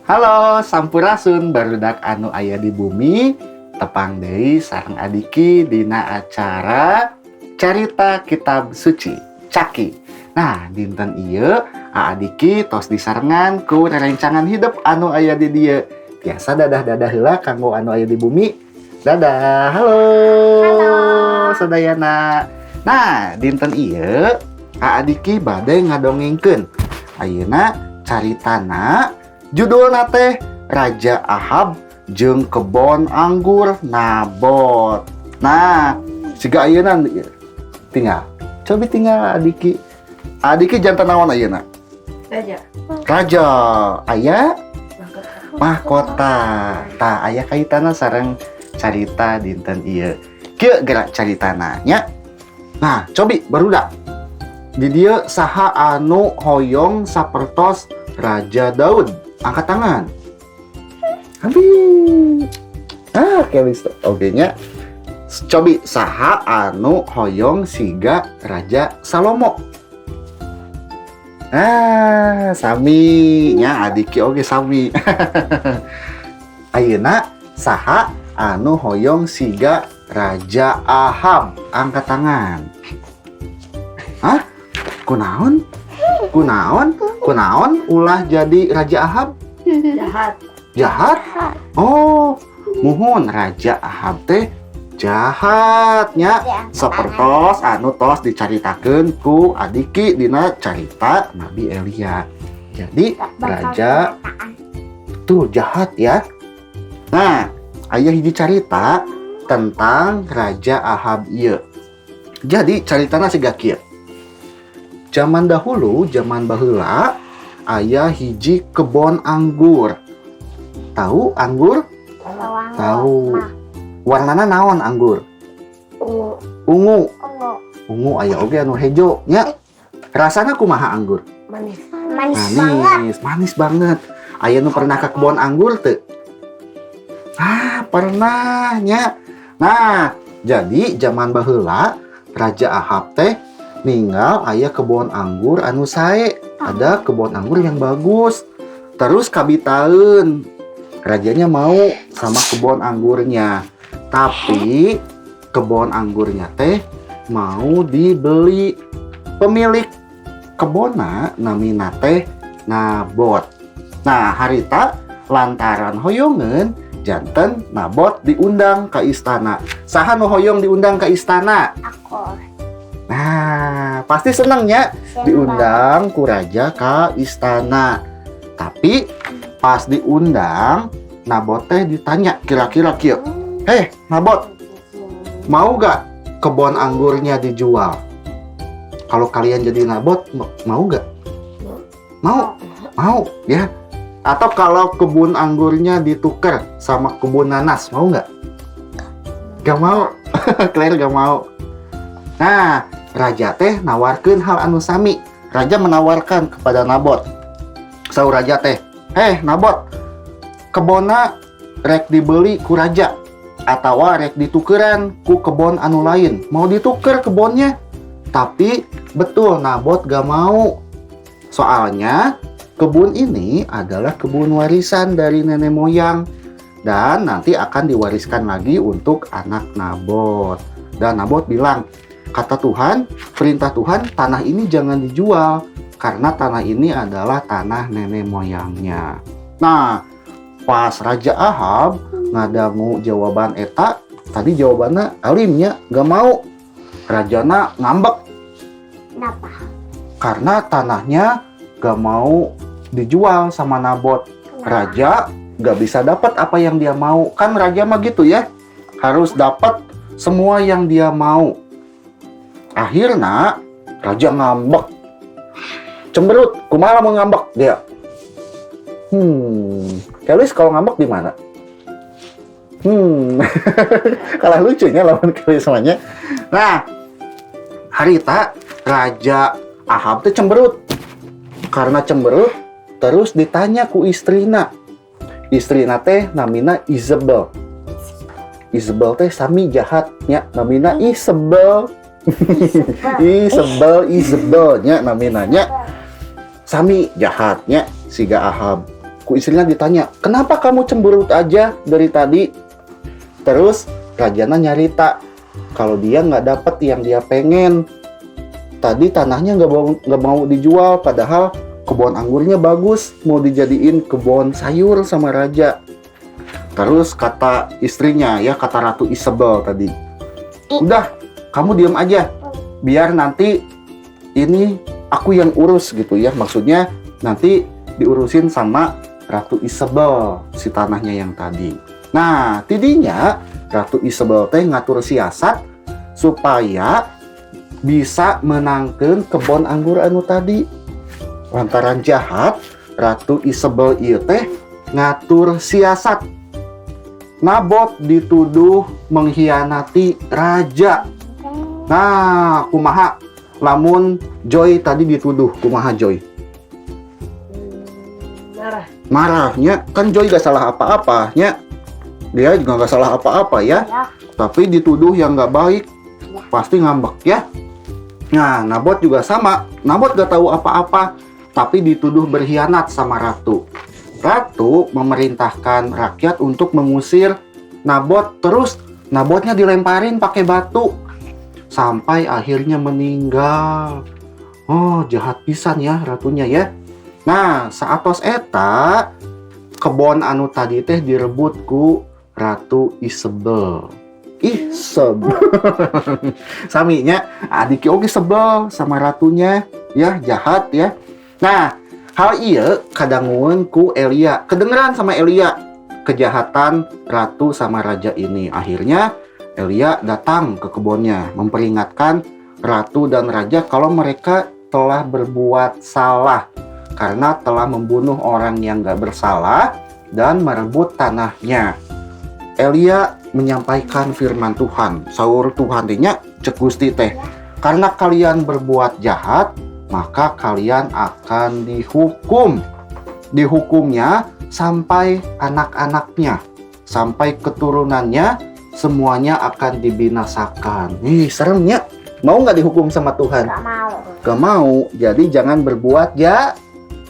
Halo, sampurasun barudak anu aya di bumi, tepang deui sareng Adiki dina acara Carita Kitab Suci, Caki. Nah, dinten ieu Adiki tos disarengan ku rerencangan hidup anu aya di dieu. Tiasa dadah-dadah heula kanggo anu aya di bumi. Dadah, halo. Halo. Sadayana. Nah, dinten ieu Adiki bade ngadongengkeun. Ayeuna caritana judulna teh Raja Ahab jeung Kebon Anggur Nabot. Nah, siga ayeuna tinggal. Coba tinggal Adiki. Adiki janten naon ayeuna? Raja. Raja. Aya mahkota. Tah, aya kaitanna sareng carita dinten ieu. Kieu gerak caritana nya. Nah, cobi barudak. Di dieu saha anu hoyong sapertos Raja Daud? Angkat tangan. Abi. Ah, kelis. Oke nya. Cobi saha anu hoyong siga Raja Salomo? Ah, sami nya, Adiki oge sami. Ayeuna saha anu hoyong siga Raja Ahab? Angkat tangan. Hah? Kunaon? Kunaon? Kunaon ulah jadi Raja Ahab? Jahat. Jahat? Oh, muhun, Raja Ahab teh jahatnya, sapertos anu tos dicaritakeun ku Adiki dina carita Nabi Elia. Jadi raja tuh jahat ya. Nah, aya hiji carita tentang Raja Ahab ieu. Jadi caritana siga kieu. Zaman dahulu, zaman baheula, aya hiji kebon anggur. Tahu anggur? Tahu. Warnana naon anggur? Ungu. Ungu. Ungu. Ungu aya oge anu hejo nya. Rasana kumaha anggur? Manis. Manis banget. Manis, manis banget. Aya nu pernah ke kebon anggur teu? Ah, pernah nya. Nah, jadi zaman baheula Raja Ahab teh ninggal aya kebon anggur anu sae. Ada kebon anggur yang bagus. Terus kabitaeun. Rajanya mau sama kebon anggurnya. Tapi kebon anggurnya teh mau dibeli. Pemilik kebonna namina teh Nabot. Nah, harita lantaran hoyongeun, janten Nabot diundang ke istana. Saha nu hoyong diundang ke istana? Aku. Nah, pasti senangnya Senang. Diundang ku raja ke istana. Tapi pas diundang, Nabot teh ditanya kira-kira kieu. "Heh, Nabot, mau gak kebun anggurnya dijual?" Kalau kalian jadi Nabot, mau gak? Mau, mau ya. Atau kalau kebun anggurnya ditukar sama kebun nanas, mau nggak? Gak mau. Claire gak mau. Nah, raja teh nawarkeun hal anu sami. Raja menawarkan kepada Nabot. Saur raja teh, "Heh Nabot, kebonna rek dibeli ku raja atau rek ditukeran ku kebon anu lain. Mau dituker kebonnya?" Tapi betul Nabot gak mau. Soalnya kebun ini adalah kebun warisan dari nenek moyang dan nanti akan diwariskan lagi untuk anak Nabot. Dan Nabot bilang, kata Tuhan, perintah Tuhan, tanah ini jangan dijual karena tanah ini adalah tanah nenek moyangnya. Nah, pas Raja Ahab ngadangu jawaban eta, tadi jawabannya alimnya gak mau. Rajana ngambek. Kenapa? Karena tanahnya gak mau dijual sama Nabot. Kenapa? Raja gak bisa dapat apa yang dia mau. Kan raja mah gitu ya, harus dapat semua yang dia mau. Akhirnya raja ngambek. Cemberut, kumaha mau ngambek dia? Kelis kalau ngambek di mana? Kalah lucunya lawan Kelis semuanya. Nah, harita Raja Ahab teh cemberut. Karena cemberut, terus ditanya ku istrina. Istrina teh namina Izebel. Izebel teh sami jahatnya, namina Isabel. Isabel, Izebel nya namina nya. Sami jahatnya siga Ahab. Ku istrinya ditanya, "Kenapa kamu cemberut aja dari tadi?" Terus rajana nyarita kalau dia nggak dapet yang dia pengen. Tadi tanahnya nggak mau dijual, padahal kebun anggurnya bagus, mau dijadiin kebun sayur sama raja. Terus kata istrinya ya, kata Ratu Isabel tadi, "Udah, kamu diem aja, biar nanti ini aku yang urus," gitu ya. Maksudnya nanti diurusin sama Ratu Isabel si tanahnya yang tadi. Nah, tidinya Ratu Isabel teh ngatur siasat supaya bisa menangkan kebun anggur anu tadi. Lantaran jahat, Ratu Isabel ieu teh ngatur siasat. Nabot dituduh mengkhianati raja. Nah, kumaha lamun Joy tadi dituduh, kumaha Joy? Marah. Marahnya kan Joy gak salah apa-apa nya. Dia juga gak salah apa-apa ya. Ya. Tapi dituduh yang gak baik, Ya. pasti ngambek ya. Nah, Nabot juga sama. Nabot gak tahu apa-apa, tapi dituduh berkhianat sama ratu. Ratu memerintahkan rakyat untuk mengusir Nabot, terus Nabotnya dilemparin pakai batu sampai akhirnya meninggal. Oh, jahat pisan ya ratunya ya. Nah, saatos eta kebon anu tadi teh direbut ku Ratu Isabel. Ih, sebel. Sami nya, adik oge sebel sama ratunya, ya jahat ya. Nah, hal ieu kadangueun ku Elia. Kedengeran sama Elia kejahatan ratu sama raja ini. Akhirnya Elia datang ke kebunnya memperingatkan ratu dan raja kalau mereka telah berbuat salah karena telah membunuh orang yang gak bersalah dan merebut tanahnya. Elia menyampaikan firman Tuhan. Saur Tuhan nya, cek Gusti teh, "Karena kalian berbuat jahat, maka kalian akan dihukum." Dihukumnya sampai anak-anaknya, sampai keturunannya, semuanya akan dibinasakan. Ih, seremnya. Mau nggak dihukum sama Tuhan? Gak mau. Gak mau. Jadi jangan berbuat ya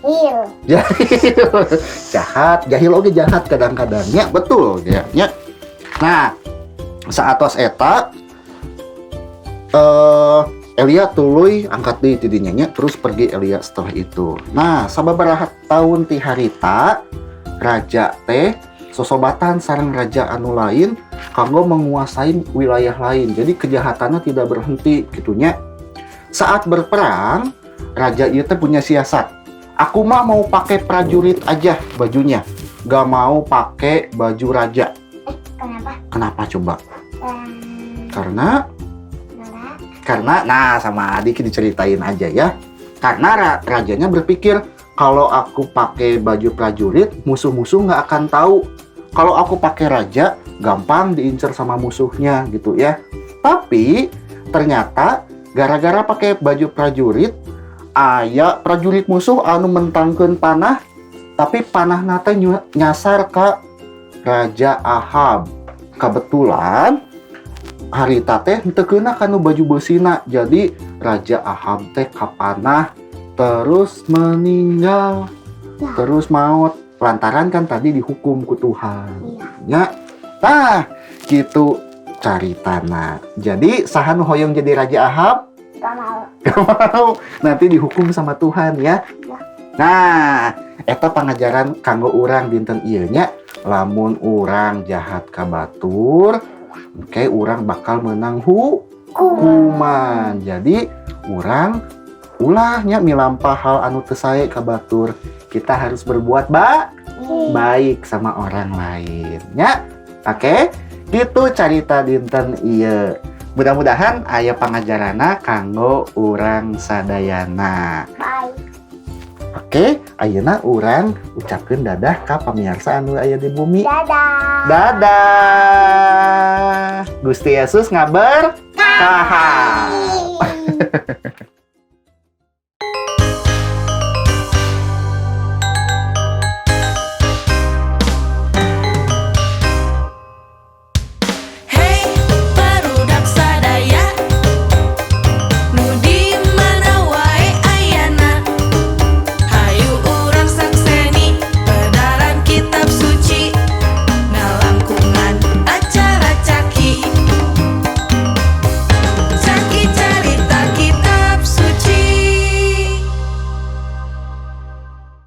Hil. Jahil, jahat, jahil oke, jahat kadang-kadang ya, betul ya, ya. Nah, saatos eta Elia tuluy angkat deui tidinya nya, terus pergi Elia setelah itu. Nah, sababaraha tahun ti harita raja teh sosobatan sareng raja anu lain kanggo menguasai wilayah lain. Jadi kejahatannya tidak berhenti gitunya. Saat berperang, raja ieu teh punya siasat. "Aku mah mau pakai prajurit aja bajunya, gak mau pakai baju raja." Kenapa? Kenapa coba? Karena Kenapa? Karena, nah, sama adik diceritain aja ya. Karena rajanya berpikir kalau aku pakai baju prajurit, musuh-musuh nggak akan tahu. Kalau aku pakai raja, gampang diincar sama musuhnya gitu ya. Tapi ternyata gara-gara pakai baju prajurit, aya prajurit musuh anu mentangkeun panah, tapi panah teh nyasar ke Raja Ahab. Kebetulan harita teh henteu keuna kanu baju besina. Jadi Raja Ahab teh kapanah terus meninggal. Ya. Terus maut lantaran kan tadi dihukum ku Tuhan. Iya. Ya. Nah, gitu caritana. Jadi saha nu hoyong jadi Raja Ahab? Gak mau. Gak mau. Nanti dihukum sama Tuhan ya. Ya. Nah, eta pangajaran kanggo urang dinten ieu nya. Lamun urang jahat ka batur, oke, urang bakal menang hukuman. Jadi urang ulah nya milampah hal anu teu sae ka batur. Kita harus berbuat baik sama orang lain ya. Oke, gitu carita dinten ieu. Mudah-mudahan aya pangajarana kanggo urang sadayana. Bye. Oke, ayeuna urang ucapkeun dadah ka pamiarsa anu aya di bumi. Dadah. Dadah. Gusti Yesus ngaberkahan. Bye.